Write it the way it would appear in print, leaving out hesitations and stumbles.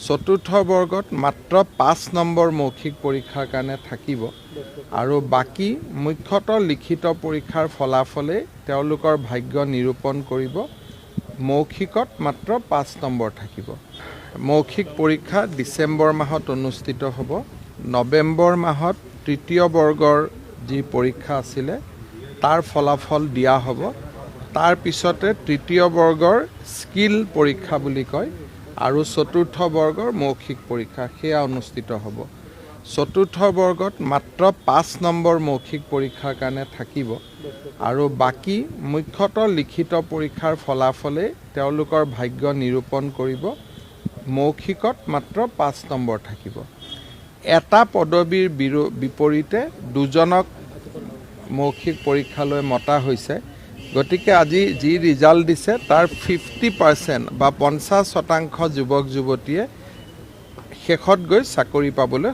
চতুৰ্থ বৰ্গত মাত্ৰ 5 নম্বৰ মৌখিক পৰীক্ষাৰ কাৰণে থাকিব আৰু বাকী মুখ্যতঃ লিখিত পৰীক্ষাৰ ফলাফলেই তেওঁলোকৰ ভাগ্য নিৰূপণ কৰিব। মৌখিকত মাত্ৰ 5 নম্বৰ থাকিব। মৌখিক পৰীক্ষা ডিচেম্বৰ মাহত অনুষ্ঠিত হ'ব। নৱেম্বৰ মাহত তৃতীয় বৰ্গৰ যি পৰীক্ষা আছিলে, তাৰ ফলাফল দিয়া হ'ব। তাৰ পিছতে তৃতীয় বৰ্গৰ স্কিল পৰীক্ষা বুলি কয় আৰু চতুৰ্থ বৰ্গৰ মৌখিক পৰীক্ষা, সেয়া অনুষ্ঠিত হ'ব। চতুৰ্থ বৰ্গত মাত্ৰ 5 নম্বৰ মৌখিক পৰীক্ষাৰ কাৰণে থাকিব আৰু বাকী মুখ্যতঃ লিখিত পৰীক্ষাৰ ফলাফলেই তেওঁলোকৰ ভাগ্য নিৰূপণ কৰিব। মৌখিকত মাত্ৰ 5 নম্বৰ থাকিব। এটা পদবীৰ বিপৰীতে দুজনক মৌখিক পৰীক্ষালৈ মতা হৈছে। গতিকে আজি যি ৰিজাল্ট দিছে, তাৰ 50% বা 50% যুৱক যুৱতীয়ে শেষত গৈ চাকৰি পাবলৈ